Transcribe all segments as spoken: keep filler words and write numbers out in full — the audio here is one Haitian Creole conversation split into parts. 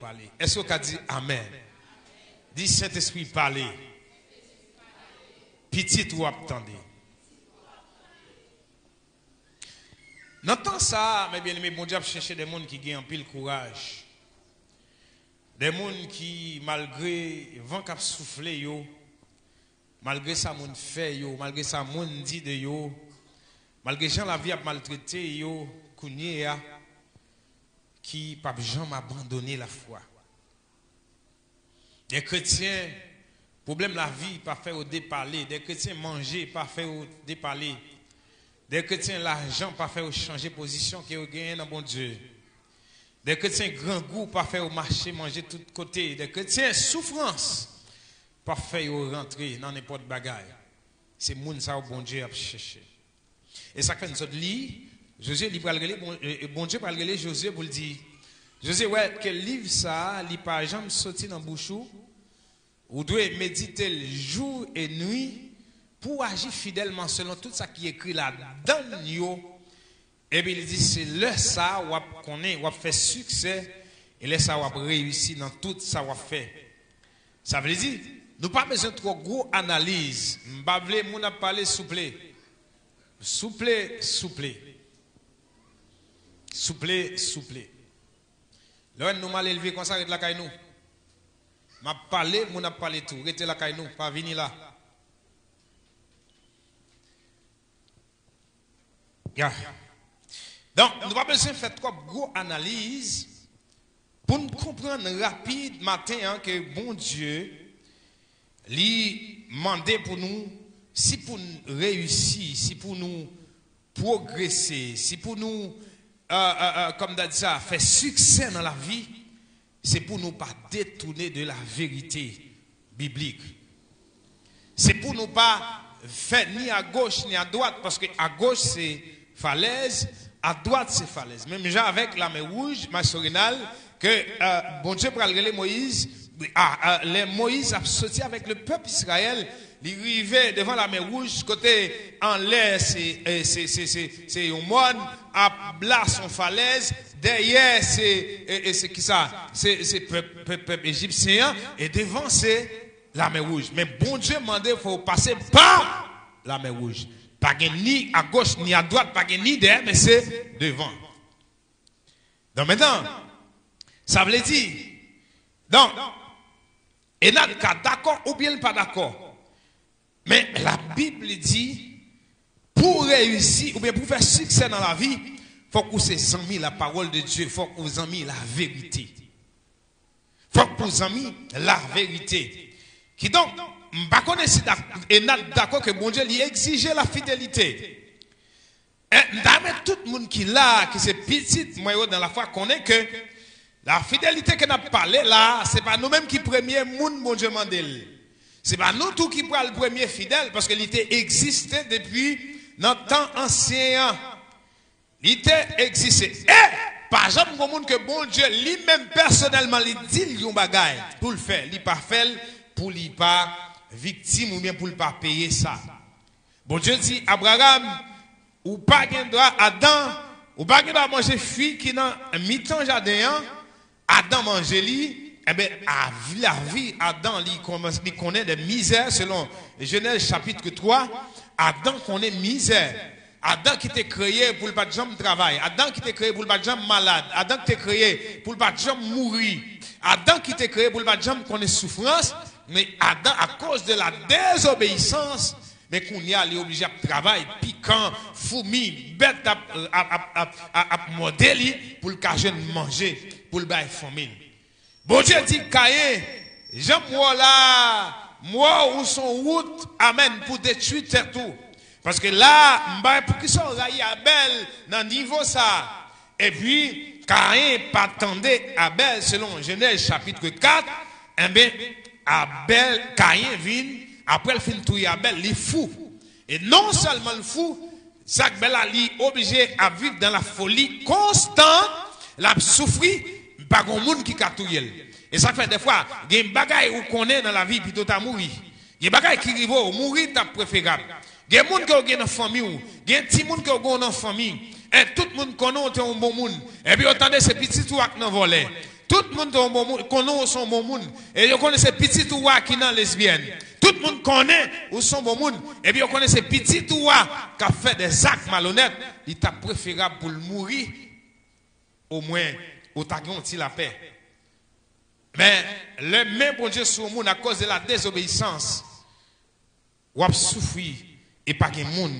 pale. Èske w ka di amèn? Di, Sentespri, pale. Pitit ou ap tande. Nan tan sa a, men byeneme, Bondye ap chèche de moun ki gen anpil kouraj. De moun ki, malgre van k ap soufle yo, malgre sa moun fè yo, malgre sa moun di de yo, malgre jan lavi ap maltrete yo kounye a, ki p ap janm abandone lafwa. De kretyen, pwoblèm lavi pa fè yo depale. De kretyen, manje pa fè yo depale. De kretyen, lajan pa fè yo chanje pozisyon ke yo genyen nan Bondye. De kretyen, grangou pa fè yo mache manje tout kote. De kretyen, soufrans pa fè yo rantre nan nenpòt bagay. Se moun sa yo Bondye ap chèche. E sa k fè n sot li, Jozye, li pral rele, Bon-, e, e Bondye pral rele Jozye pou l di, Jozye, wè ke liv sa a, li pa janm soti nan bouch ou. Ou dwe medite l jou e nwi pou w aji fidèlman selon tout sa ki ekri ladan l yo. Epi li di, se lè sa a w ap konnen, w ap fè siksè, e lè sa a w ap reyisi nan tout sa w ap fè. Sa vle di, nou pa bezwen twò gwo analiz. M pa vle moun ap pale souple. Souple, souple. Souple, souple. Lè w wè nou mal elve konsa, ret lakay nou. M ap pale, moun ap pale tou. Rete lakay nou, pa vini la. Ya. Donk, nou pa bezwen fè twòp gwo analiz pou n konprann rapid maten an ke Bondye, li mande pou nou, si pou n reyisi, si pou nou pwogrese, si pou nou, euh, euh, euh, kòm ta di sa, fè siksè nan lavi, se pou nou pa detounen de la verite biblik. Se pou nou pa fè ni agoch ni adwat, paske agoch se falèz, adwat se falèz. Menm jan avèk Lamè Wouj, Maestro Renald, ke, euh, Bondye pral rele Moyiz, a, a, lè Moyiz ap soti avèk le pèp Izrayèl, li rive devan Lamè Wouj, kote anlè se, e, se, se, se, se yon mòn, abla se yon falèz, dèyè se, e, e, se kisa? Se, se pèp, pèp, pèp ejipsyen an, e devan se Lamè Wouj. Men Bondye mande fò w pase pa Lamè Wouj. Pa gen ni agoch ni adwat, pa gen ni dèyè, men se devan. Donk, mentnan, sa vle di, donk, Enad ka dakò oubyen l pa dakò. Men Labib li di, pou w reyisi oubyen pou w fè siksè nan lavi, fòk ou se zanmi la parole de Dieu, fòk ou zanmi laverite. Fòk ou zanmi laverite. Kidonk, m pa konnen si dak-, Enad dakò ke Bondye li egzije lafidelite. E, m ta renmen tout moun ki la, ki se pitit mwen yo nan lafwa, konnen ke lafidelite ke n ap pale la, se pa nou menm ki premye moun Bondye mande l. Se pa nou tou ki pral premye fidèl, paske li te egziste depi nan tan ansyen an. Li te egziste. E pa janm gon moun ke Bondye li menm pèsonèlman li di l yon bagay pou l fè, li pa fè l pou li pa viktim oubyen pou l pa peye sa. Bondye di Abraram, ou pa gen dwa, Adan, ou pa gen dwa manje fwi ki nan mitan jaden an. Adan manje li, enben, lavi Adan, li kòmanse, li konnen de mizè, selon Jenèz chapit twa, Adan konnen mizè. Adan ki te kreye pou l pa t janm travay, Adan ki te kreye pou l pa t janm malad, Adan ki te kreye pou l pa t janm mouri, Adan ki te kreye pou l pa t janm konnen soufrans, men Adan, akoz de la dezobeyisans, men kounye a, li oblije ap travay, pikan, foumi, bèt ap, ap, ap, ap, ap, ap mòde li pou l ka jwenn manje, pou l bay fanmi l. Bondye di Kayen, jan m wè w la a, m wè w, ou se yon wout, amèn, pou detwi tèt ou. Paske la a, m bay poukisa w rayi Abèl nan nivo sa a. Epi, Kayen pa tande Abèl, selon Jenèz chapit kat, enben, Abèl, Kayen vin, apre l fin touye Abèl, li fou. E non sèlman l fou, sa k bèl la, li oblije ap viv dans la folie constante, l ap soufri, pa gon moun ki ka touye l. E sa k fè dèfwa, gen bagay ou konnen nan lavi, pito w ta mouri. Gen bagay ki rive w, mouri t ap preferab. Gen moun ke w gen nan fanmi w, gen timoun ke w gen nan fanmi, e tout moun konnen w te yon bon moun. Epi yo tande se pitit ou ak nan vòlè. Tout moun te yon bon moun, konnen w se yon bon moun. E yo konnen se pitit ou a ki nan lesbyèn. Tout moun konnen ou se yon bon moun. Epi yo konnen se pitit ou a k ap fè de zak malonèt. Li t ap preferab pou l mouri. Omwen, ou ta gen yon ti lapè. Men, lè men Bondye sou yon moun akoz de la dezobeyisans, w ap soufri e pa gen moun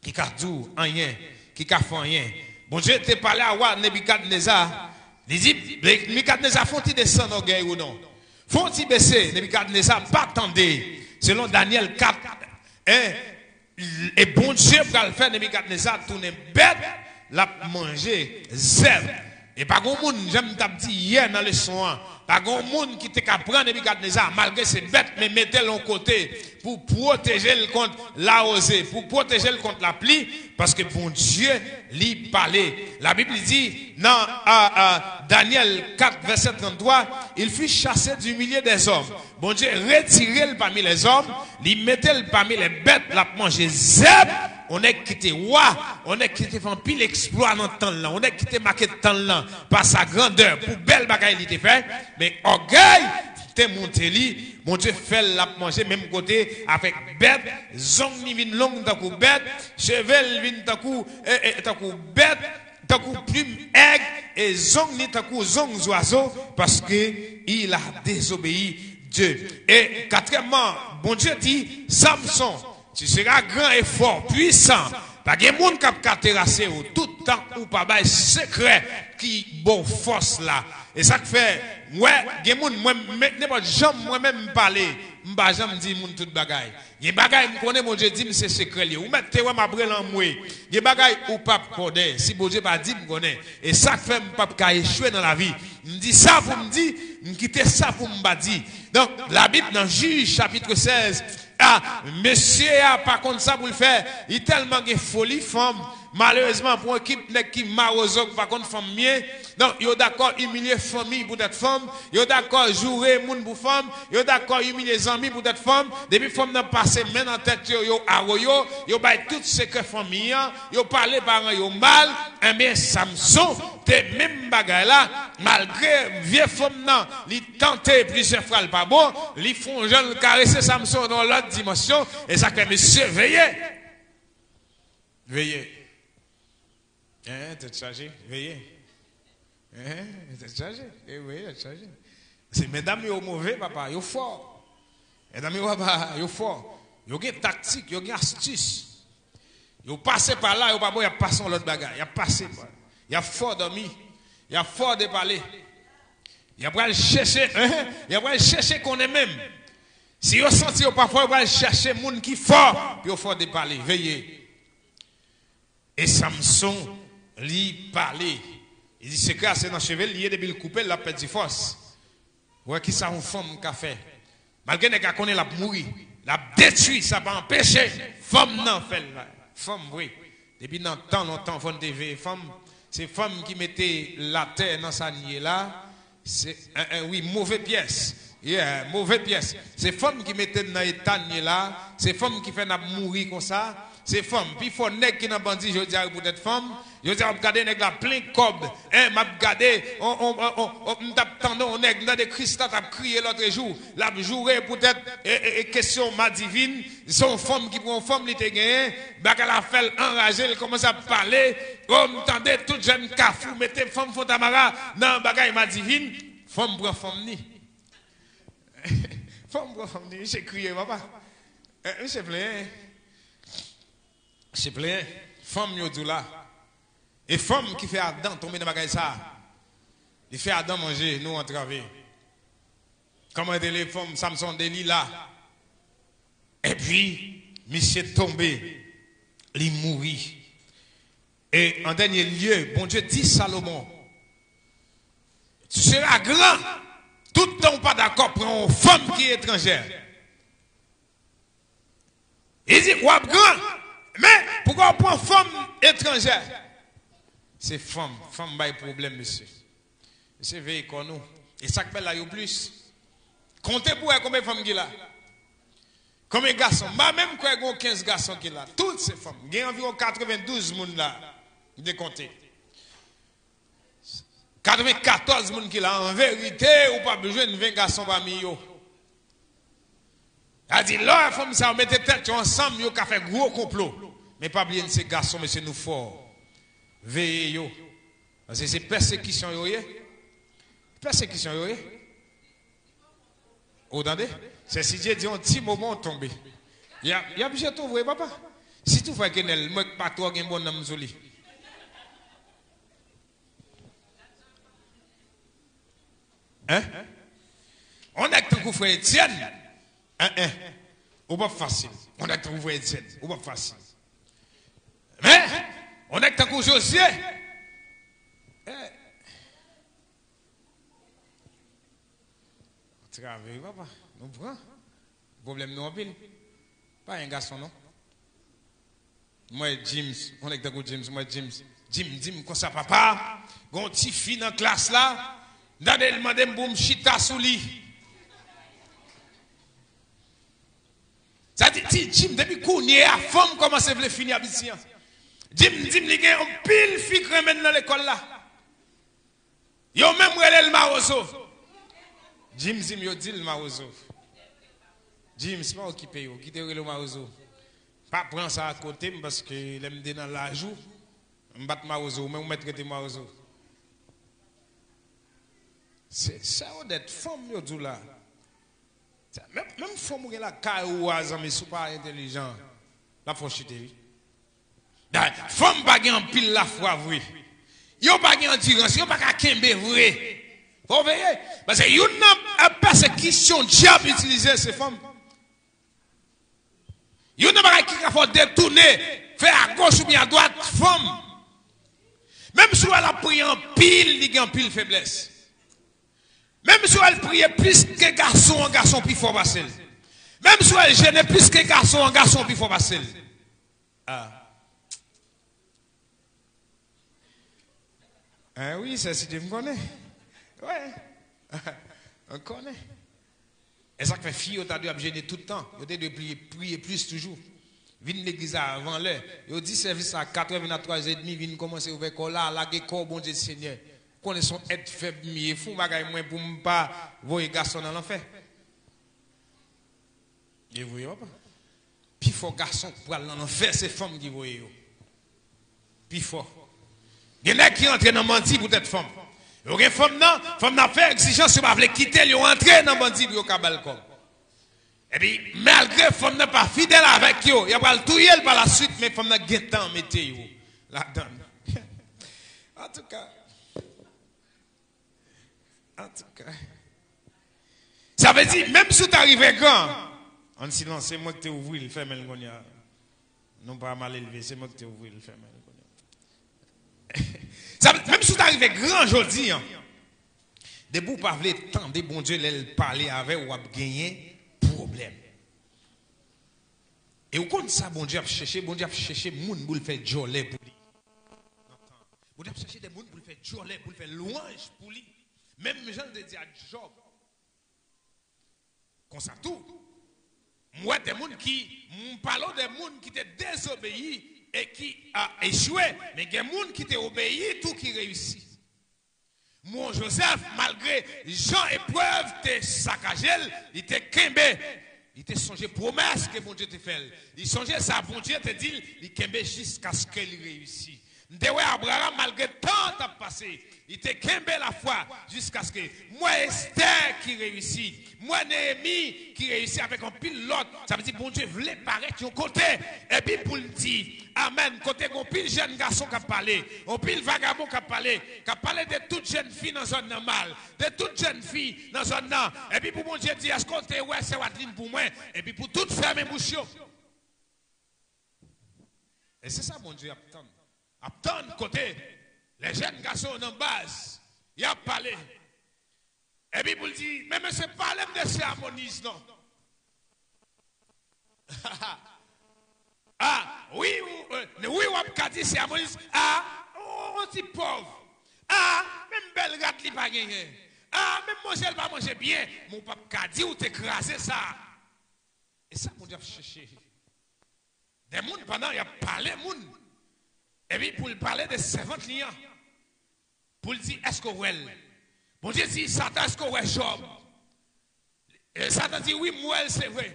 ki ka di w anyen, ki ka fè anyen. Bondye te pale a wa Nebikadneza. Li di, Nebikadneza, fè yon ti desann ògèy ou non. Fè yon ti bese, Nebikadneza pa tande. Selon Danyèl kat, en, e Bondye pral fè Nebikadneza tounen bèt, l ap manje zèb. E pa gen moun, jan m t ap di yè nan leson an, pa gen moun ki te ka pran Nebikadneza, malgre se bèt, men mete l yon kote pou pwoteje l kont lawoze, pou pwoteje l kont lapli, paske Bondye li pale. Labib li di nan a, a, Danyèl kat, vèsè tranntwa, il fut chassé du milieu des hommes. Bondye retire l pami lèzòm, li mete l pami lè bèt, l ap manje zèb. On nèg ki te wa, on nèg ki te fè anpil eksplwa nan tan l lan, on nèg ki te make tan l lan pa sa grandè pou bèl bagay li te fè, men ògèy te monte li. Bondye fè l ap manje menm kote avèk bèt, zong li vin long tankou bèt, cheve l vin tankou, e, e, tankou bèt, tankou plim èg, e zong li tankou zong zwazo, paske il a désobéi Dieu. E katriyèmman, Bondye di, Samson, tu seras grand et fort, puissant. Pa gen moun k ap ka terase w, tout tan ou pa bay sekrè ki ba w fòs la. E sa k fè, mwen, gen moun, mwen, men, nenpòt jan mwen menm m pale, m pa janm di moun tout bagay. Gen bagay m konnen Bondye di m se sekrè l ye. Ou mèt te wè m ap rele anmwe. Gen bagay ou p ap konnen si Bondye pa di m konnen. E sa k fè m p ap ka echwe nan lavi. M di sa pou m di, m kite sa pou m pa di. Donk, Labib nan Jij chapit sèz, a, mesye a pa konn sa pou l fè. Li tèlman gen foli fanm. Malerezman, pou ekip nèg ki mawozo, ki pa konn fanm byen, donk, yo dakò imilye fanmi poutèt fanm, yo dakò joure moun pou fanm, yo dakò imilye zanmi poutèt fanm. Depi fanm nan pase men nan tèt yo, yo awoyo, yo bay tout sekrè fanmi an, yo pale paran yo mal. Enben, Samson te menm bagay la, malgre vye fanm nan, li tante plizyè fwa l pa bon, li fè yon jan l karese Samson nan yon lòt dimansyon, e sa k fè mesye veye. Veye. Hein, tèt chaje, veye. Hein, tèt chaje, e veye, tèt chaje. Se medam yo move, papa, yo fò. Medam yo, papa, yo fò. Yo gen taktik, yo gen astis. Yo pase pa la, yo pa bon, y ap pase yon lòt bagay. Y ap pase pa. Y ap fò dòmi. Y ap fò depale. Y ap pral chèche, hein, y ap pral chèche konnen menm. Si yo santi yo pa fò, yo pral chèche moun ki fò pou yo fò depale. Veye. E Samson, li pale. Li di, sekrè a se nan cheve l li ye, depi l koupe l, l ap pèdi fòs. Wè kisa yon fanm ka fè. Malgre nèg la konnen l ap mouri, l ap detwi, sa pa anpeche fanm nan fè l. Fanm vre. Depi nan tan lontan, fò n te veye fanm. Se fanm ki mete latè nan sa n ye la. Se, en, en, wi, move pyès. Yeah, move pyès. Se fanm ki mete n nan eta n ye la. Se fanm ki fè n ap mouri konsa. Se fanm. Pifò nèg ki nan bandi jodi a yo poutèt fanm. Jodi a, w ap gade nèg la plen kòb. En, m ap gade, on, on, on, on, on, m t ap tande yon nèg, m tande Krista t ap kriye lòtrejou. L ap joure poutèt, e, e, e, kesyon madivin. Se yon fanm ki pran yon fanm li te genyen. Bagay la fè l anraje, l kòmanse ap pale. O, m tande tout jèn Kafou mete fanm Fontamara nan bagay madivin. Fanm pran fanm ni. Fanm pran fanm ni, misye kriye, papa. Eh, misye plenyen. Misye plenyen. Fanm yo di w la. E fanm ki fè Adan tonbe nan bagay sa. Li fè Adan manje, nou antrave. Kòman rele fanm Samson, Delila. Epi, misye tonbe, li mouri. E an dènye lye, Bondye di Salomon, tu seras grand, tout tan w pa dakò pran yon fanm ki etranjè. Li di, w ap gran, men pou w pran fanm etranjè. Se fanm, fanm bay pwoblèm, mesye. Mesye, veye kò nou. E sa k bèl la, yo plis. Konte pou wè konbyen fanm ki la. Konbyen gason? M pa menm kwè gen kenz gason ki la. Tout se fanm. Gen anviwon katrevendouz moun la. M te konte. Katrevenkatòz moun ki la, an verite, ou p ap jwenn ven gason pami yo. Sa di, lè w wè fanm sa yo mete tèt yo ansanm, yo ka fè gwo konplo. Men pa bliye, n se gason, mesye, nou fò. Veye yo. Paske se pèsekisyon yo ye. Pèsekisyon yo ye. Ou tande? Se si Dye di yon ti mo, bon, w tonbe. Y ap, y ap jete w vre, papa. Si tou frè Kenèl, mwen k pa twò gen bon nanm sou li. Hein? On nèg tankou frè Etienne, hein, hein, ou p ap fasil. On nèg tankou frè Etienne, ou p ap fasil. Men, on nèg tankou Josye, eh, travè, papa, nou pran. Pwoblèm nou anpil. Pa gen gason, non. Mwen, James, on nèg tankou James, mwen, James, Jim, di m konsa, papa, gon ti fi nan klas la, m tande l mande m pou m chita sou li. Sa di, di Jim, depi kounye a, fanm kòmanse vle fini aviti an. Jim di m li gen yon pil fi k renmen l nan lekòl la. Yo menm rele l mawozo. Jim di m yo di l mawozo. James, pa okipe yo, kite yo rele w mawozo. Pa pran sa a kote m, paske lè m te nan laj ou, m pa t mawozo, ou menm ou mèt rete mawozo. Se, se sa yo dèt fanm yo di w la. Menm, menm fanm ou gen lakay ou a, zanmi, si w pa entèlijan, l ap fè w chite, wi. Dayè, fanm pa gen anpil lafwa vre. Yo pa gen andirans, yo pa ka kenbe vre. Fò w veye. Paske youn nan, eh, pèsekisyon dyab itilize, se fanm. Youn nan bagay ki ka fè w detounen, fè agoch oubyen adwat, fanm. Menm si w wè l ap priye anpil, li gen anpil feblès. Menm si w wè l priye plis ke gason an, gason pi fò pase l. Menm si w wè l jene plis ke gason an, gason pi fò pase l. Ah. Eh wi, sè Sidye, m konnen. Wi. M konnen. E sa k fè fi yo ta dwe ap jene tout tan. Yo te dwe priye, priye plis toujou. Vin legliz la avan lè. Yo di sèvis la a katrè, vin a twazè edmi, vin kòmanse ouvè kò w la, lage kò w, Bondye Senyè. Konnen se yon èt fèb m ye, fou bagay mwen pou m pa voye gason nan lanfè. Li voye, papa. Pi fò gason k pral nan lanfè, se fanm ki voye yo. Pi fò. Gen nèg ki antre nan bandi poutèt fanm. Yo gen fanm nan, fanm nan ap fè egzijans, yo pa vle kite l, yo antre nan bandi pou yo ka ba l kòb. Epi, malgre fanm nan pa fidèl avèk yo, y a pral touye l pa la swit, men fanm nan gentan mete yo ladan l. Antouka, Antouka. Sa vle di, menm si w ta rive gran, ann silans, se mwen ki te ouvri l, fèmen l kounye a. Nou pa mal elve, se mwen ki te ouvri l, fèmen l kounye a. Sa vle, menm si w ta rive gran jodi an, depi w pa vle tande Bondye lè l pale avè w, w ap genyen pwoblèm. E w konn sa Bondye ap chèche? Bondye ap chèche moun pou l fè djòlè pou li. Bondye ap chèche de moun pou l fè djòlè, pou l fè lwanj pou li. Menm jan l te di a Jòb. Konsa tou, m wè de moun ki, m pale w de moun ki te dezobeyi e ki a echwe, men gen moun ki te obeyi tou ki reyisi. M wè Jozèf, malgre jan eprèv te sakaje l, li te kenbe. Li te sonje pwomès ke Bondye te fè l. Li sonje sa Bondye te di l, li kenbe jiskaske li reyisi. M te wè Abraram, malgre tan t ap pase, li te kenbe lafwa jiskaske. M wè Estè ki reyisi. M wè Neyemi ki reyisi avèk anpil lòt. Sa vle di Bondye vle parèt yon kote. Epi pou l di, amèn, kote gen anpil jèn gason k ap pale, anpil vagabon k ap pale, k ap pale de tout jèn fi nan zòn nan mal, de tout jèn fi nan zòn nan. Epi pou Bondye di, èske w te wè sè Wadlin pou mwen? Epi pou tout fèmen bouch yo. E se sa Bondye ap tann. Ap tann kote lè jèn gason nan baz, y ap pale. Epi pou l di, men mesye, pale m de sè Amoniz non. Ah, wi, ou, euh, wi, w ap ka di sè Amoniz, ah, on, on ti pòv. Ah, menm bèl rad li pa genyen. Ah, menm manje l pa manje byen. Men w p ap ka di w te kraze sa. E sa Bondye ap chèche. De moun pandan y ap pale moun. Epi pou l pale de sèvant li an. Pou l di, èske w wè l? Bondye di, Satan, èske w wè Jòb? E Satan di, wi, m wè l, se vre.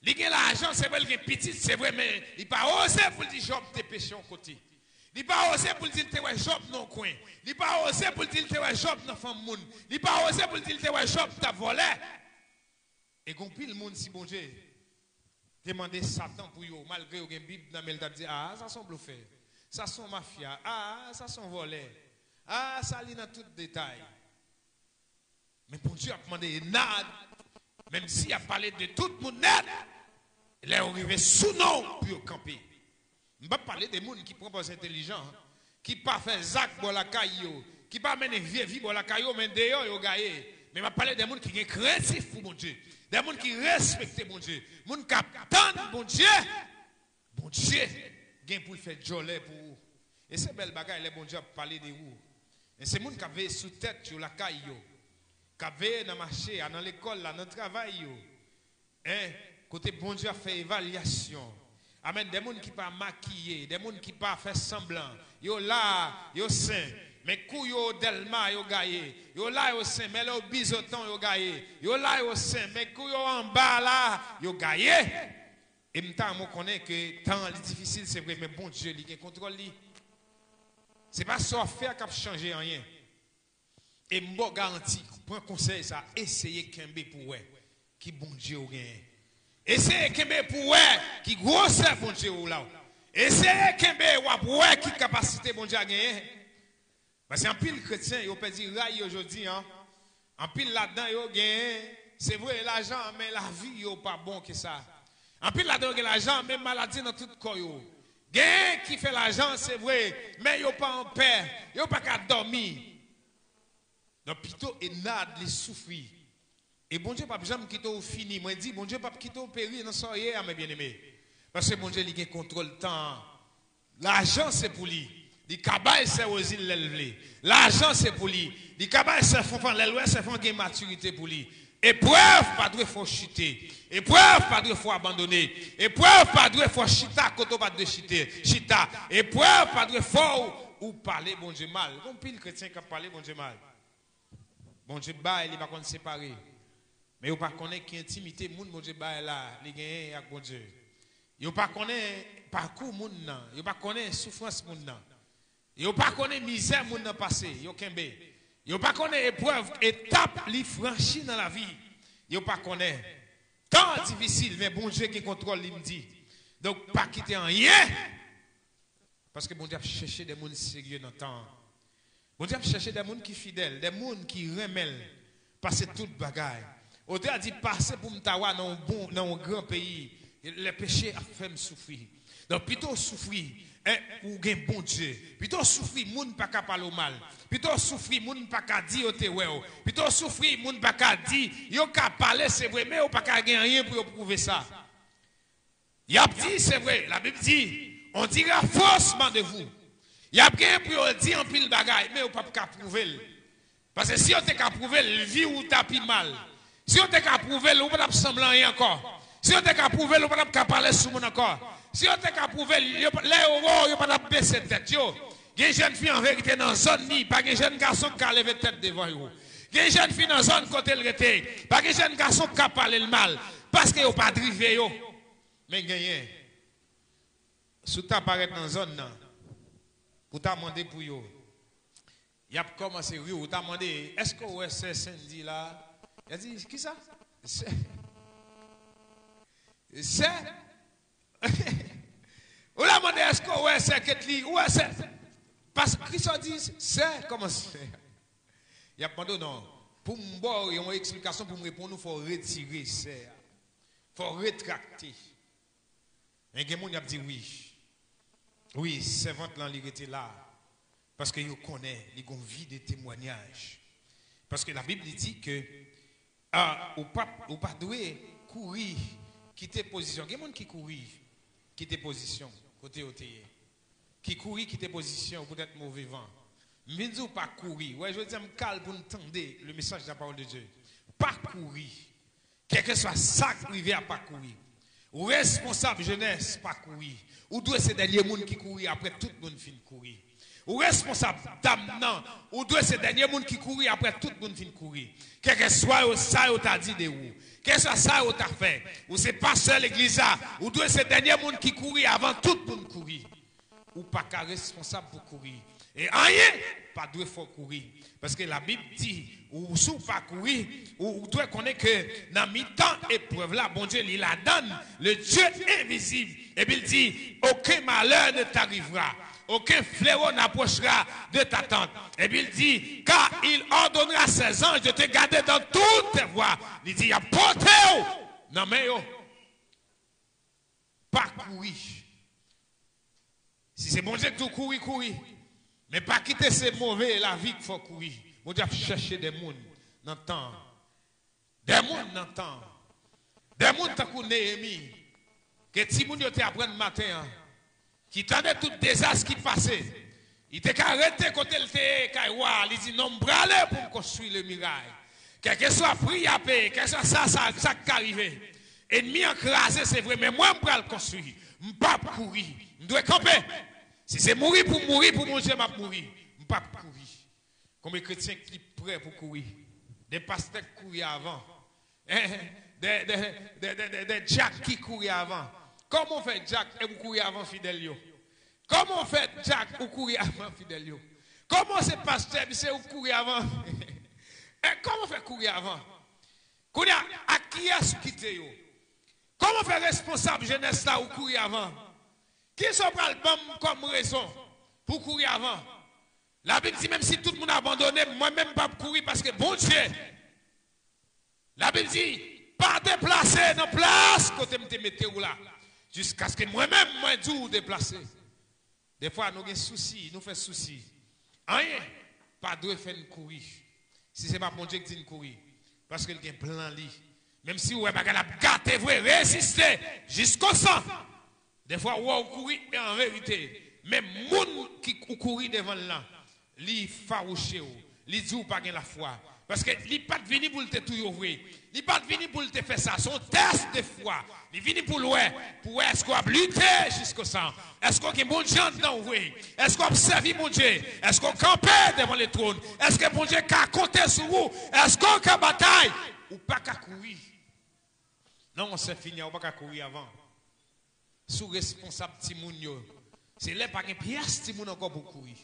Li gen lajan, se vre, li gen pitit, se vre, men li pa oze pou l di Jòb te peche yon kote. Li pa oze pou l di l te wè Jòb nan yon kwen. Li pa oze pou l di l te wè Jòb nan fanm moun. Li pa oze pou l di l te wè Jòb t ap vòlè. E gen pil moun, si Bondye te mande Satan pou yo, malgre yo gen Bib nan men l, t ap di, a, sa se yon blofè. Sa se yon mafya. A, sa se yon vòlè. A, sa li nan tout detay. Men Bondye ap mande Enad, menm si y ap pale de tout moun nèt, lè yo rive sou non pou yo kanpe. M p ap pale de moun ki pran pòz entèlijan, ki pa fè zak bò lakay yo, ki pa mennen vye vi bò lakay yo, men deyò yo gaye. Men m ap pale de moun ki gen krentif pou Bondye, de moun ki respekte Bondye, moun k ap tann Bondye. Bondye gen pou l fè djòlè pou ou. E se bèl bagay lè Bondye ap pale de ou. E se moun k ap veye sou tèt yo lakay yo, k ap veye nan mache a, nan lekòl la, nan travay yo. En, kote Bondye ap fè evalyasyon. Amèn. De moun ki pa makiye, de moun ki pa fè sanblan. Yo la, yo sen. Men kou yo Dèlma, yo gaye. Yo la, yo sen. Men lè yo Bizoton, yo gaye. Yo la, yo sen. Men kou yo anba la, yo gaye. E m ta renmen w konnen ke tan an li difisil, se vre, men Bondye, li gen kontwòl li. Se pa sa w ap fè a k ap chanje anyen. E m ba w garanti, pran konsèy sa, eseye kenbe pou w wè ki Bondye w genyen. Eseye kenbe pou w wè ki gwosè Bondye w la. Eseye kenbe, w ap wè ki kapasite Bondye a genyen. Paske anpil kretyen, yo pèdi ray yo jodi a. Anpil ladan yo genyen, se vre, lajan, men lavi yo pa bon ke sa. Anpil ladan yo gen lajan, men maladi nan tout kò yo. Genyen ki fè lajan, se vre, men yo pa anpè, yo pa ka dòmi. Donk, pito Enad li soufri. E Bondye p ap janm kite w fini. Mwen di, Bondye p ap kite w peri nan sa w ye a, men byeneme. Paske Bondye, li gen kontwòl tan an. Lajan, se pou li. Li ka bay sè Wozil lè l vle. Lajan, se pou li. Li ka bay sè Fanfan lè l wè sè Fanfan gen matirite pou li. Eprèv pa dwe fè w chite. Eprèv pa dwe fè w abandone. Eprèv pa dwe fè w chita kote w pa dwe chite, chita. Eprèv pa dwe fè w, ou pale Bondye mal. Gon pil kretyen k ap pale Bondye mal. Bondye bay, li pa konn separe. Men yo pa konnen ki entimite moun Bondye bay la, li genyen ak Bondye. Yo pa konnen pakou moun nan, yo pa konnen soufrans moun nan. Yo pa konnen mizè moun nan pase, yo kenbe. Yo pa konnen eprèv, etap li franchi nan lavi. Yo pa konnen. Tan an difisil, men Bondye gen kontwòl li, m di. Donk, pa kite anyen. Paske Bondye ap chèche de moun serye nan tan an. Bondye ap chèche de moun ki fidèl, de moun ki renmen l pase tout bagay. Otè a di, pase pou m ta wa nan yon bon, nan yon gran peyi, lè peche ap fè m soufri. Donk, pito w soufri, en, ou gen Bondye. Pito w soufri, moun pa ka pale w mal. Pito w soufri, moun pa ka di yo te wè w. Pito w soufri, moun pa ka di, yo ka pale, se vre, men yo pa ka gen anyen pou yo pwouve sa. Y ap di, se vre, Labib di, on dira faussement de vous. Y ap gen pou yo di anpil bagay, men yo p ap ka pwouve l. Paske si yo te ka pwouve l, vi w ta pi mal. Si yo te ka pwouve l, ou pa t ap sanble anyen ankò. Si yo te ka pwouve l, ou pa t ap ka pale sou moun ankò. Si yo te ka pwouve l, yo pa- lè yo wè w, yo pa t ap bese tèt yo. Gen jèn fi an verite nan zòn li, pa gen jèn gason k ka leve tèt devan yo. Gen jèn fi nan zòn kote l rete, pa gen jèn gason k ka pale l mal, paske yo pa drive yo. Men genyen, si w ta parèt nan zòn nan, pou w ta mande pou yo, y ap kòmanse ri w. Ou ta mande, èske w wè sè Sendy la? Y a di, kisa? Sè? Sè? Ou la mande, èske w wè sè Ketly? Ou wè sè? Pas, kisa w di, sè? Kòman sè? Y ap mande w non. Pou m ba w yon eksplikasyon, pou m reponn ou, fò w retire sè a. Fò w retrakte. Men gen moun y ap di wi. Wi, sèvant lan li rete la. Paske yo konnen li gon vi de temwanyaj. Paske Labib li di ke, ah, ou pa, ou pa dwe kouri, kite pozisyon. Gen moun ki kouri, kite pozisyon kote yo te ye. Ki kouri, kite pozisyon poutèt move van. M vin di w pa kouri. Wè, jodi a m kal pou n tande le message de la parole de Dieu. Pa kouri. Kèlkeswa sa k rive a, pa kouri. Ou responsab jenès, pa kouri. Ou dwe se dènye moun ki kouri apre tout moun fin kouri. Ou responsab, dam nan. Ou dwe se dènye moun ki kouri apre tout moun fin kouri. Kèlkeswa yo, sa yo ta di de ou. Kèlkeswa sa yo ta fè. Ou se pastè legliz la. Ou dwe se dènye moun ki kouri avan tout moun kouri. Ou pa ka responsab pou kouri. E anyen pa dwe fè w kouri. Paske Labib di, ou, si w pa kouri, ou, ou dwe konnen ke nan mitan eprèv la, Bondye li ladann, le Dieu invisible. Epi l di, aucun malheur ne t'arrivera, aucun fléau n'approchera de ta tente. Epi l di, car il ordonnera ses anges de te garder dans toutes tes voies. Li di, y ap pote w nan men yo. Pa kouri. Si se Bondye ki di w kouri, kouri. Men pa kite se move lavi k fè w kouri. Bondye ap chèche de moun nan tan an. De moun nan tan an. De moun tankou Neyemi, ke timoun yo te aprann maten an, ki tande tout dezas ki pase. Li te ka rete kote l te ye, kay wa a. Li di, non, m prale pou m konstwi le miray. Kèlkeswa pri a peye, kèlkeswa sa, sa, sa k ka rive. Enmi an kraze, se vre, men mwen, m pral konstwi. M p ap kouri. M dwe kanpe. Si se mouri pou mouri, pou Bondye, m ap mouri. M p ap kouri. Konbyen kretyen ki prè pou kouri? De pastè k kouri avan. De, de, de, de, de, de dyak ki kouri avan. Kòman w fè dyak e ou kouri avan fidèl yo? Kòman w fè dyak ou kouri avan fidèl yo? Kòman w se pastè, epi se ou k kouri avan? E kòman w fè kouri avan? Kounye a, ak kiyès ou kite yo? Kòman w fè responsab jenès la ou kouri avan? Kisa w pral ban m kòm rezon pou kouri avan? Labib di, menm si tout moun abandone m, mwen menm m p ap kouri paske Bondye. Labib di, pa deplase nan plas kote m te mete w la, jiskaske mwen menm, mwen di w deplase. Defwa, nou gen sousi, nou fè sousi. Anyen pa dwe fè n kouri. Si se pa Bondye ki di n kouri, paske l gen plan li. Menm si w wè bagay la ap gate vre, reziste jiskosan. Defwa, w wè w kouri, e an verite, menm moun ki ou kouri devan l lan, li fawouche w. Li di w pa gen lafwa. Paske li pa t vini pou l te touye w vre. Li pa t vini pou l te fè sa. Se yon tès de fwa. Li vini pou l wè, pou wè èske w ap lite jiskosan. Èske w gen Bondye anndan w vre? Èske w ap sèvi Bondye? Èske w kanpe devan letwòn? Èske Bondye ka konte sou ou? Èske w ka batay? Ou pa ka kouri. Non, se fini, ou pa ka kouri avan. Si w responsab timoun yo, se lè pa gen pyès timoun ankò pou kouri.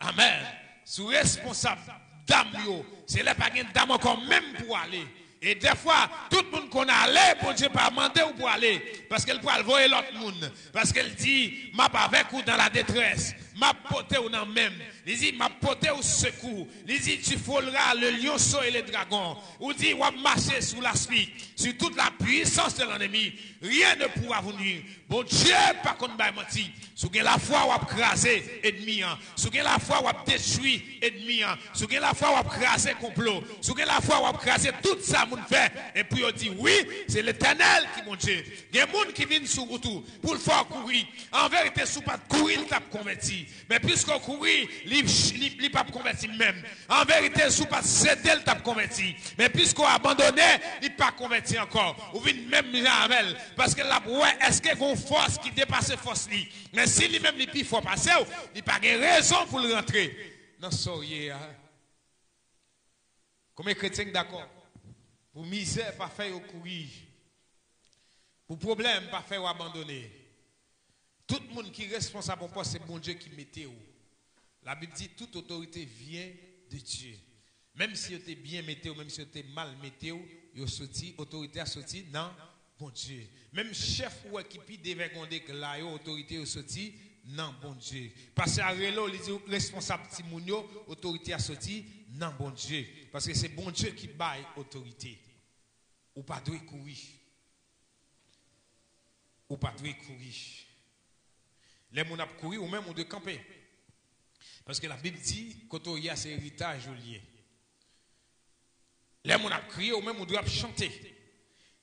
Amèn. Si w responsab dam yo, se lè pa gen dam ankò menm pou ale. E dèfwa, tout moun konn ale, Bondye pa mande w pou ale, paske l pral voye lòt moun. Paske l di, m ap avèk ou dans la détresse, m ap pote w nan men m. Li di, m ap pote w sekou. Li di, tu frôleras le lionceau et le dragon. Ou di, w ap mache sou laspik, sur toute la puissance de l'ennemi. Rien ne pourra vous nuire. Bondye pa konn bay manti. Si w gen lafwa, w ap kraze enmi an. Si w gen lafwa, w ap detwi enmi an. Si w gen lafwa, w ap kraze konplo. Si w gen lafwa, w ap kraze tout sa moun fè. E pou yo di, wi, se Letènèl ki Bondye. Gen moun ki vin sou wout ou pou l fè w kouri. An verite, si w pa t kouri, l t ap konvèti. Men piske w kouri, li, li, li p ap konvèti menm. An verite, si w pa t sede l, t ap konvèti. Men piske w abandone, li pa konvèti ankò. Ou vin menm jan avè l. Paske l ap wè èske gen yon fòs ki depase fòs li. Men si li menm li pi fò pase w, li pa gen rezon pou l rantre nan sa w ye a. Konbyen kretyen k dakò? Pou mizè pa fè yo kouri. Pou pwoblèm pa fè yo abandone. Tout moun ki responsab yon pòs, se Bondye ki mete w. Labib di, toute autorité vient de Dieu. Menm si yo te byen mete w, menm si yo te mal mete w, yo soti, otorite a soti nan Bondye. Menm chèf ou wè ki pi devègonde k la yo, otorite yo soti nan Bondye. Pastè a rele w, li di w responsab timoun yo, otorite a soti nan Bondye. Paske se Bondye ki bay otorite. Ou pa dwe kouri. Ou pa dwe kouri. Lè moun ap kouri, ou menm ou dwe kanpe. Paske Labib di, kote w ye a, se eritaj ou l ye. Lè moun ap kriye, ou menm ou dwe ap chante.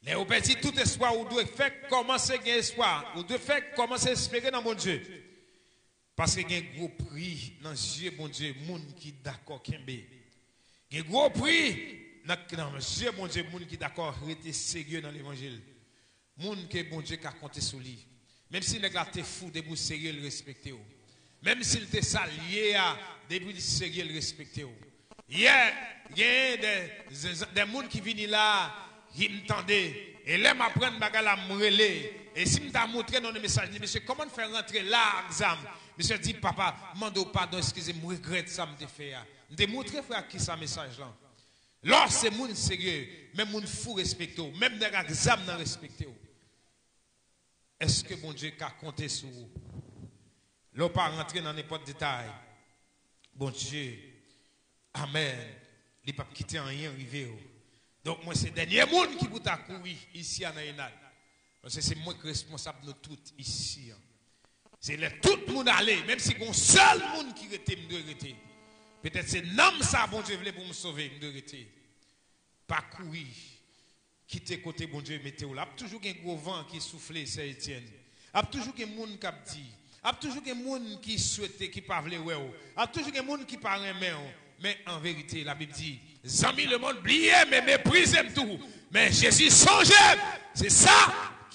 Lè yo pèdi tout espwa, ou dwe fè kòmanse gen espwa. Ou dwe fè kòmanse espere nan Bondye. Paske gen gwo pri nan zye Bondye moun ki dakò kenbe. Gen gwo pri nan, nan zye Bondye moun ki dakò rete serye nan levanjil. Moun ke Bondye ka konte sou li. Menm si nèg la te fou, depi w serye, l respekte w. Menm si l te sa l ye a, depi l serye, l respekte w. Yè, genyen de, de, de moun ki vini la, ki m tande. E lè m aprann bagay la, m rele. E si m ta montre nan yon mesaj, li, "Mesye, kòman n fè rantre la ak zam?" Misye di, "Papa, m mande w padon, eskize m, m regrèt sa m te fè a." M te montre frè a kisa mesaj lan. Lè w se moun serye, menm moun fou respekte w, menm nèg ak zam nan respekte w. Èske Bondye ka konte sou ou? Lè w pa rantre nan nenpòt detay, Bondye, amèn, li p ap kite anyen rive w. Donk, mwen se dènye moun ki pou ta kouri isi a nan Enad. Paske se mwen ki responsab nou tout isi an. Se lè tout moun ale, menm si gon sèl moun ki rete, m dwe rete. Petèt se nanm sa Bondye vle pou m sove, m dwe rete. Pa kouri. Kite kote Bondye mete w la. Ap toujou gen gwo van ki soufle, sè Etienne. Ap toujou gen moun k ap di. Ap toujou gen moun ki swete, ki pa vle wè w. Ap toujou gen moun ki pa renmen w. Men an verite, Labib di, "Zanmi lemonn bliye m e meprize m tou. Men Jezi sonje m." Se sa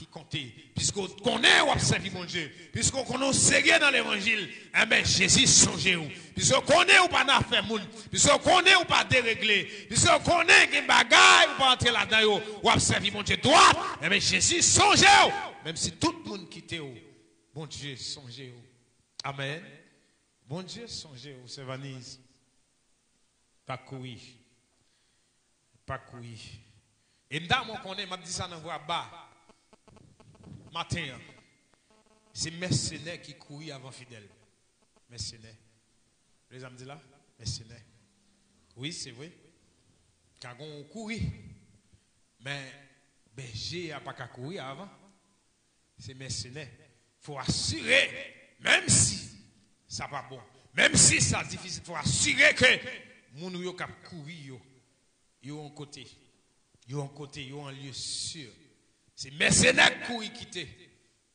ki konte. Piske w konnen w ap sèvi Bondye. Piske w konnen w serye nan levanjil. Enben, Jezi sonje w. Piske w konnen w pa nan afè moun. Piske w konnen w pa deregle. Piske w konnen gen bagay ou pa antre ladan yo. W ap sèvi Bondye dwat. Enben, Jezi sonje w. Menm si tout moun kite w, Bondye sonje w. Amèn. Bondye sonje w, sè Vaniz. Pa kouri. Pa kouri. E m ta mwen konnen, m ap di sa nan vwa ba. Maten an, se mèsenè ki kouri avan fidèl. Mèsenè. Lè zam di la? Mèsenè. Wi, se vre. Ka gon kouri. Men, bèje a pa ka kouri avan. Se mèsenè. Fò asire, menm si sa pa bon, menm si sa difisil, fò asire ke moun ou yo k ap kouri yo, yo yon kote, yo yon kote, yo an lye si. Se mèsenè k kouri kite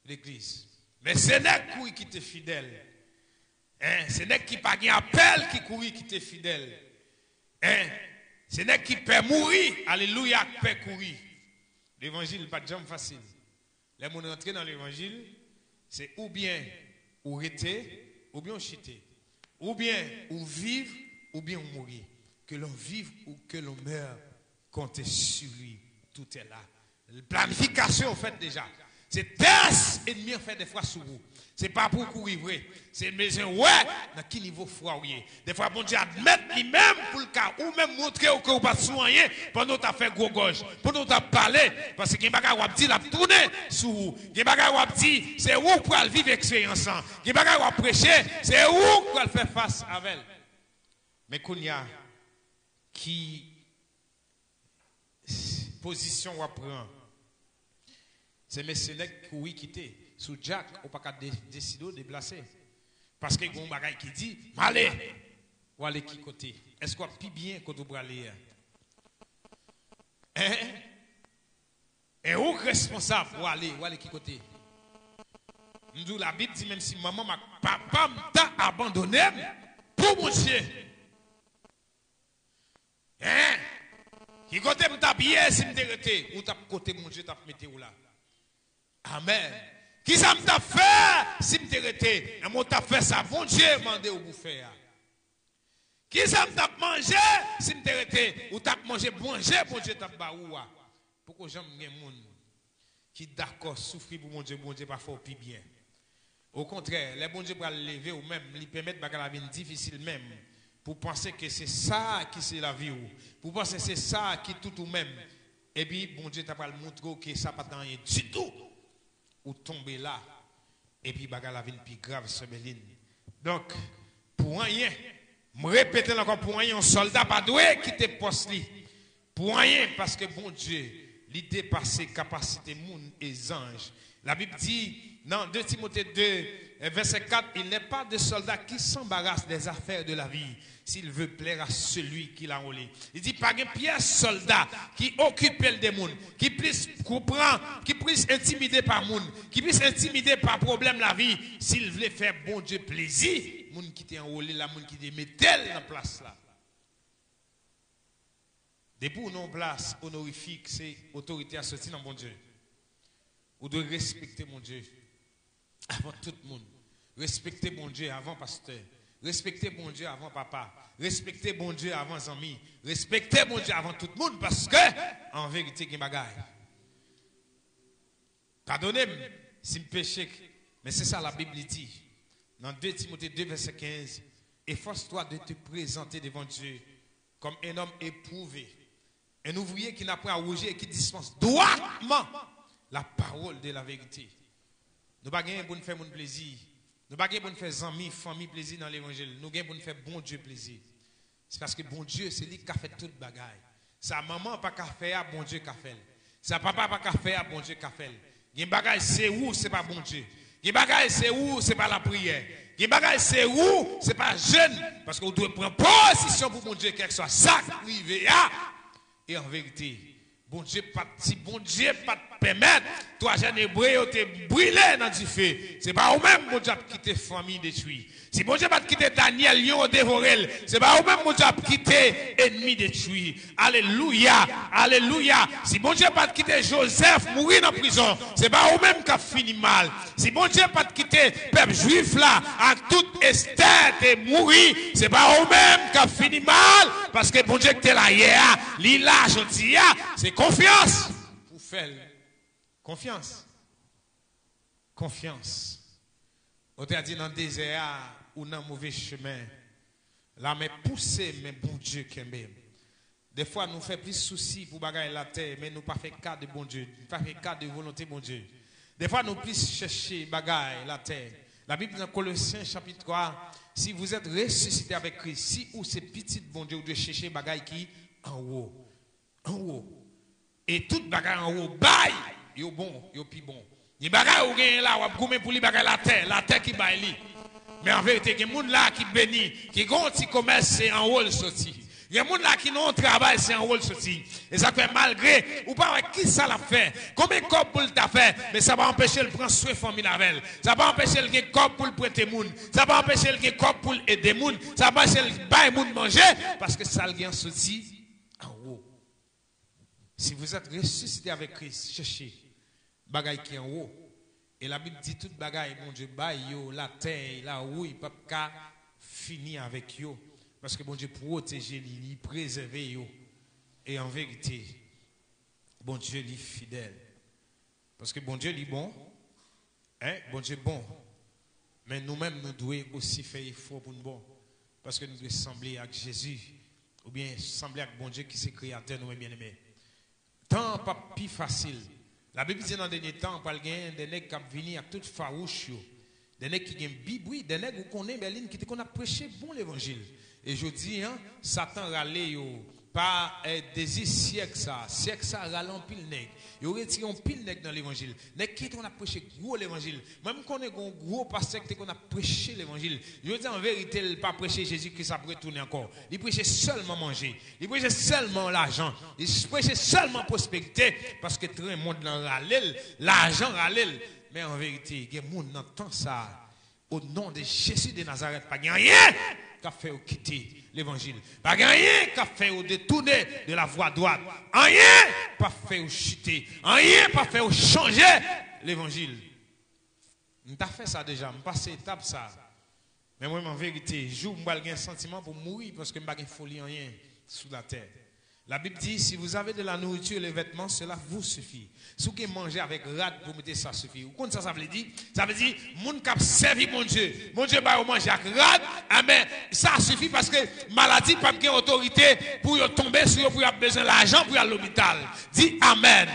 legliz. Mèsenè k kouri kite fidèl. Hein? Se nèg ki pa gen apèl ki kouri kite fidèl. Hein? Se nèg ki pè mouri, alelouya, k pè kouri. Levanjil pa t janm fasil. Lè moun rantre nan levanjil, se oubyen ou rete, oubyen ou chite. Oubyen ou viv, oubyen ou mouri. Que l'on vive ou que l'on meure, comptez sur lui, tout est là. Planifikasyon w fèt deja. Se tès ènmi an fè dèfwa sou ou. Se pa pou w kouri vre. Se l bezwen wè nan ki nivo fwa w ye. Dèfwa Bondye admèt li menm pou l ka ou menm montre w ke w pa t sou anyen pandan w t ap fè gwo gòj, pandan w t ap pale. Paske gen bagay w ap di, l ap tounen sou ou. Gen bagay w ap di, se ou k pral viv eksperyans lan. Gen bagay w ap preche, se ou k pral fè fas avè l. Men kounye a, ki pozisyon w ap pran? Se mesye nèg kouri kite. Sou djak, ou pa ka de-, deside w deplase. Paske gen yon bagay ki di, "M ale." W ale ki kote? Èske w ap pi byen kote w prale a? Hein? E ou k responsab, w ale, w ale ki kote? M di w, Labib di, menm si manman m ak papa m ta abandone m pou Bondye. Hein? Ki kote m t ap ye si m te rete? Ou t ap kote Bondye t ap mete w la. Amèn. Kisa m t ap fè si m te rete? Enben, ou t ap fè sa Bondye mande w pou fè a. Kisa m t ap manje si m te rete? Ou t ap manje manje Bondye t ap ba ou a. Poko janm gen moun ki dakò soufri pou Bondye, Bondye pa fè w pi byen. Okontrè, lè Bondye pral leve w menm, li pèmèt bagay la vin difisil menm, pou w panse ke se sa ki se lavi w, pou w panse se sa ki tout ou menm, epi Bondye ta pral montre w ke sa pa t anyen ditou, ou tonbe la, epi bagay la vin pi grav, sè Bèlin. Donk, pou anyen, m repete l ankò, pou anyen, yon sòlda pa dwe kite pòs li. Pou anyen, paske Bondye, li depase kapasite moun e zanj. Labib di nan de Timote de, vèsè kat, "Il n'est pas de soldat qui s'embarrasse des affaires de la vie, s'il veut plaire à celui qui l'a enrôlé." Li di, pa gen pyès sòlda ki okipe l de moun, ki plis konprann, ki plis entimide pa moun, ki plis entimide pa pwoblèm lavi, si l vle fè Bondye plezi, moun ki te anwole la, moun ki te mete l nan plas la. Depi w nan yon plas onorifik, se otorite a soti nan Bondye. Ou dwe respekte Bondye avan tout moun. Respekte Bondye avan pastè. Respekte Bondye avan papa. Respekte Bondye avan zanmi. Respekte Bondye avan tout moun, paske, an verite, gen bagay. Padone m si m peche, men se sa Labib li di. Nan de Timote de vèsè kenz, efforce-toi de te présenter devant Dieu comme un homme éprouvé, un ouvrier qui n'a point à rougir et qui dispense droitement la parole de la vérité. Nou pa genyen pou n fè moun plezi. Nou pa genyen pou n fè zanmi, fanmi plezi nan levanjil. Nou genyen pou n fè Bondye plezi. Se paske Bondye, se li ki ka fè tout bagay. Sa manman pa ka fè a, Bondye ka fè l. Sa papa pa ka fè a, Bondye ka fè l. Gen bagay se ou, se pa Bondye. Gen bagay se ou, se pa lapriyè. Gen bagay se ou, se pa jèn. Paske ou dwe pran pozisyon pou Bondye, kèlkeswa sa k rive a. E an verite, Bondye pa t, si Bondye pa t pèmèt twa jèn Ebre yo te brile nan dife, se pa ou menm Bondye ap kite fanmi detwi. Si Bondye pa t kite Danyèl, lyon yo devore l, se pa ou menm Bondye ap kite ènmi detwi. Alelouya, alelouya. Si Bondye pa t kite Jozèf mouri nan prizon, se pa ou menm k ap fini mal. Si Bondye pa t kite pèp jwif la ak tout Estè te mouri, se pa ou menm k ap fini mal, paske Bondye ki te la yè a, li la jodi a, se konfyans pou fè l. Konfyans. Konfyans. Otè a di nan dezè a, ou nan move chemen. Lame pouse, men Bondye kenbe m. Defwa nou fè plis sousi pou bagay latè, men nou pa fè ka de Bondye, nou pa fè ka de volonte Bondye. Defwa nou plis chèche bagay latè. Labib di nan Kolosyen chapit twa, si vous êtes ressuscité avec Christ, si ou se pitit Bondye, ou dwe chèche bagay ki anwo. Anwo. E tout bagay anwo bay, yo bon, yo pi bon. Gen bagay ou genyen la, w ap goumen pou li, bagay latè, latè ki bay li. Men an verite, gen moun la ki beni, ki gen yon ti komès, se anwo l soti. Gen moun la ki nan yon travay, se anwo l soti. E sa k fè malgre ou pa wè ki sa l ap fè, konbyen kòb pou l ta fè, men sa pa anpeche l pran swen fanmi l avè l. Sa pa anpeche l gen kòb pou l prete moun. Sa pa anpeche l gen kòb pou l ede moun. Sa pa anpeche l bay moun manje, paske sa l gen an soti anwo. Si vous êtes ressuscité avec Christ, chèche bagay ki anwo. E Labib di tout bagay Bondye bay yo, latè, lawouy p ap ka fini avèk yo. Paske Bondye pwoteje li, li prezève yo. E an verite, Bondye li fidèl. Paske Bondye li bon, en, Bondye bon. Men nou menm, nou dwe osi fè efò pou n bon. Paske nou dwe sanble ak Jezi, oubyen sanble ak Bondye ki se Kreyatè nou, men byeneme. Tan an p ap pi fasil. Labib di nan dènye tan, pral gen de nèg k ap vini ak tout fawouch yo. De nèg ki gen Bib, wi, de nèg ou konnen, Bèlin, ki te konn ap preche bon levanjil. E jodi a, Satan rale yo pa, eh, dezi syèk sa. Syèk sa rale anpil nèg. Yo retire anpil nèg nan levanjil. Nèg ki te konn ap preche gwo levanjil. Mwen, m konnen gen yon gwo pastè ki te konn ap preche levanjil. Yo di an verite, l pa preche Jezi Kris ap retounen ankò. Li preche sèlman manje. Li preche sèlman lajan. Li preche sèlman pwosperite, paske tren mond lan rale l, lajan rale l. Men an verite, gen moun nan tan sa a, o non de Jezi de Nazarèt, pa gen anyen k ap fè yo kite levanjil. Pa gen anyen k ap fè yo detounen de la vwa dwat. Anyen p ap fè yo chite. Anyen p ap fè yo chanje levanjil. M ta fè sa deja, m pase etap sa. Men mwen, an verite, jou m pral gen santiman pou m mouri, paske m pa gen foli anyen sou latè. Labib di, si vous avez de la nourriture et les vêtements, cela vous suffit. Si w gen manje avèk rad pou mete, sa sifi. Ou konn sa sa vle di? Sa vle di, moun k ap sèvi Bondye, Bondye ba yo manje ak rad, amen, sa sifi, paske maladi p ap gen otorite pou yo tonbe sou yo, pou y ap bezwen lajan pou y al lopital. Di amèn.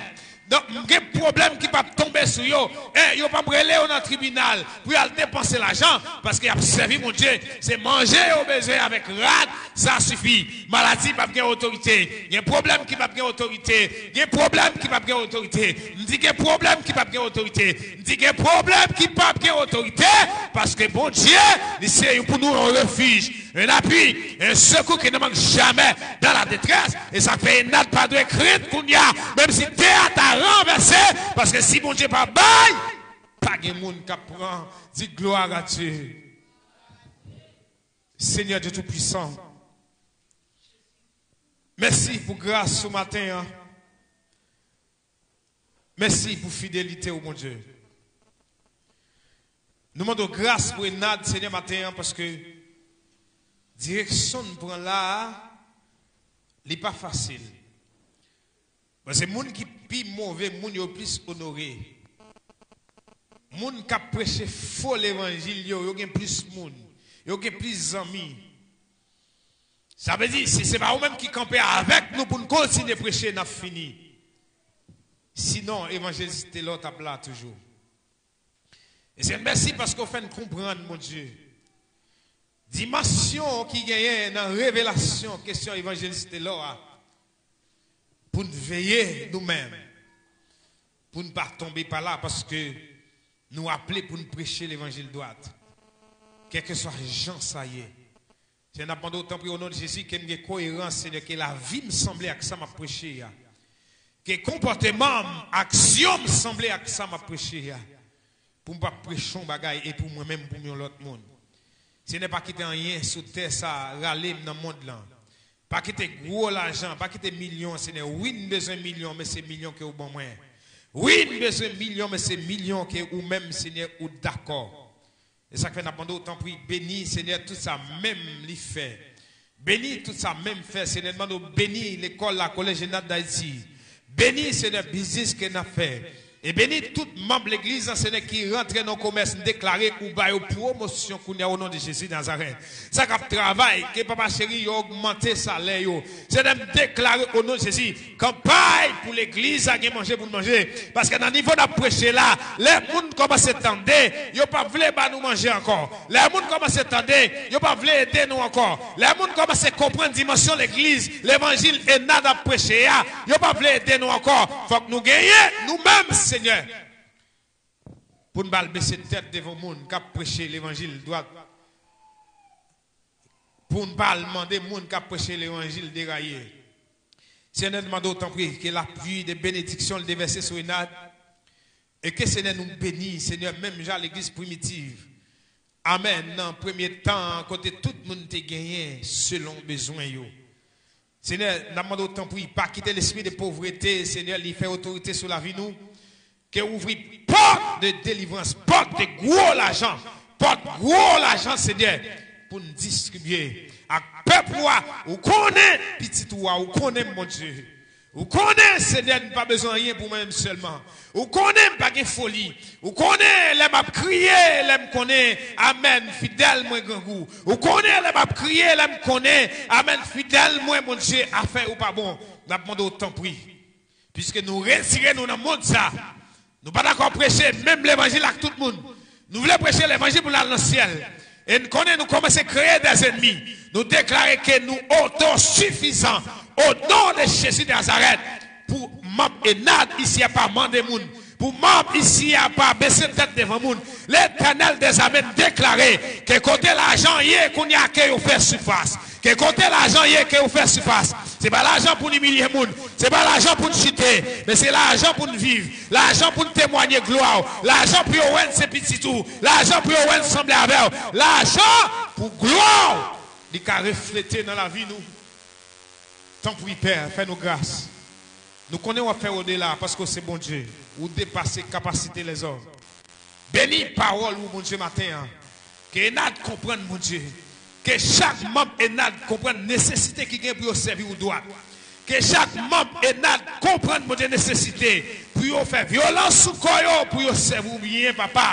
Donk, gen pwoblèm ki p ap tonbe sou yo. E yo p ap rele yo nan tribinal pou y al depanse lajan, paske y ap sèvi Bondye. Se manje yo bezwen avèk rad, sa sifi. Maladi p ap gen otorite. Gen pwoblèm ki p ap gen otorite. Gen pwoblèm ki p ap gen otorite. M di gen pwoblèm ki p ap gen otorite. M di gen pwoblèm ki p ap gen otorite, paske Bondye, li se pou nou yon refij. Un appui, un secours qui ne manque jamais dans la détresse. E sa fè Enad pa dwe krent kounye a. Menm si tè a ta ranvèse, paske si Bondye pa bay, pa gen moun k ap pran. Di gloire à Dieu. Seigneur Dieu Tout-Puissant, mèsi pou gras ou maten an. Mèsi pou fidelite ou, Bondye. Nou mande w gras pou Enad, Senyè, maten an, paske direksyon n pran la a, li pa fasil. Paske moun ki pi move, moun yo plis onore. Moun k ap preche fo levanjil yo, yo gen plis moun, yo gen plis zanmi. Sa vle di, si se pa ou menm ki kanpe avèk nou pou n kontinye preche, n ap fini. Sinon, evanjelis Telor t ap la toujou. E Senyè, mèsi paske w fè n konprann, Bondye, dimansyon ki genyen nan revelasyon kesyon evanjelis Telor a, pou n veye nou menm, pou n pa tonbe pa la, paske nou aple pou n preche levanjil dwat, kèlkeswa jan sa ye. Senyè, n ap mande w, tanpri, o non de Jezi, ke m gen koyerans, Senyè, ke lavi m sanble ak sa m ap preche a. Ke konpòteman m, aksyon m sanble ak sa m ap preche a. Pou m pa preche yon bagay e pou mwen menm, pou m yon lòt moun. Senyè, pa kite anyen sou tè sa a rale m nan mond lan. Pa kite gwo lajan, pa kite milyon, Senyè. Wi, n bezwen milyon, men se milyon ke w ban mwen. Wi, n bezwen milyon, men se milyon ke ou menm, Senyè, ou dakò. E sa k fè n ap mande w, tanpri, beni, Senyè, tout sa menm li fè. Beni tout sa menm fè, Senyè, n mande w beni lekòl la, Collège Enad d'Haïti. Beni, Senyè, biznis ke n ap fè. E beni tout manm legliz lan, Senyè, ki rantre nan komès, n deklare ou ba yo pwomosyon kounye a, o non de Jezi Nazarèt. Sa k ap travay, ke papa cheri, yo ogmante salè yo. Senyè, m deklare o non de Jezi, kanpay pou legliz la gen manje pou n manje. Paske nan nivo n ap preche la, lè moun kòmanse tande, yo p ap vle ba nou manje ankò. Lè moun kòmanse tande, yo p ap vle ede nou ankò. Lè moun kòmanse konprann dimansyon legliz, levanjil Enad ap preche a, yo p ap vle ede nou ankò. Fòk nou genyen, nou menm, Senyè, pou n pa al bese tèt devan moun k ap preche levanjil dwat, pou n pa al mande moun k ap preche levanjil deraye. Senyè, n mande w, tanpri, ke lapli de benediksyon l devèse sou Enad, e ke, Senyè, nou beni, Senyè, menm jan legliz primitiv. Amèn. Nan premye tan an, kote tout moun te genyen selon bezwen yo. Senyè, n ap mande w, tanpri, pa kite lespri de povrete, Senyè, li fè otorite sou lavi nou. Ke ouvri pòt de delivrans, pòt de gwo lajan, pòt gwo lajan, Senyè, pou n distribye ak pèp ou a. Ou konnen pitit ou a, ou konnen m, Bondye. Ou konnen, Senyè, n pa bezwen anyen pou mwen menm sèlman. Ou konnen m pa gen foli. Ou konnen lè m ap kriye, lè m konnen, amèn, fidèl mwen grangou. Ou konnen lè m ap kriye, lè m konnen, amèn, fidèl mwen, Bondye, afè ou pa bon. N ap mande w, tanpri. Piske nou retire nou nan mond sa, nou pa dakò preche menm levanjil ak tout moun. Nou vle preche levanjil pou n al nan syèl. E n konnen nou kòmanse kreye dèzènmi. Nou deklare ke nou otosifizan o non de Jezi Nazarèt. Pou manm Enad isi a pa mande moun. Pou manm isi a pa bese tèt devan moun. Letènèl dèzame deklare ke kote lajan ye kounye a ke yo fè sifas. Ke kote lajan ye ke yo fè sifas. Se pa lajan pou n imilye moun. Se pa lajan pou n chite. Men se lajan pou n viv. Lajan pou n temwanye glwa w. Lajan pou yo wè n se pitit ou. Lajan pou yo wè n sanble avè w. Lajan pou glwa w li ka reflete nan lavi nou. Tanpri, Pè, fè nou gras. Nou konnen w ap fè odela paske w se Bondye. Ou depase kapasite lèzòm. Beni pawòl ou, Bondye, maten an. Ke Enad konprann, Bondye. Ke chak manm Enad konprann nesesite ki gen pou yo sèvi w dwat. Ke chak manm Enad konprann, Bondye, nesesite pou yo fè vyolans sou kò yo, pou yo sèvi w byen, papa.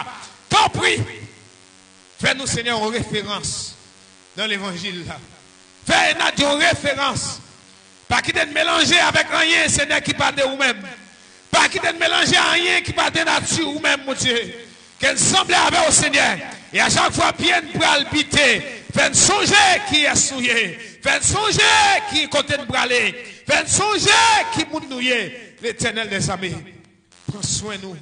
Tanpri, fè nou, Senyè, yon referans nan levanjil la. Fè Enad yon referans. Pa kite n melanje avèk anyen, Senyè, ki pa de ou menm. Pa kite n melanje anyen ki pa de nati ou menm, Bondye. Ke n sanble avè w, Senyè. E a chak fwa pye n pral bite, fè n sonje kiyès nou ye. Fè n sonje ki kote n prale. Fè n sonje ki moun nou ye. Letènèl dèzame, pran swen nou.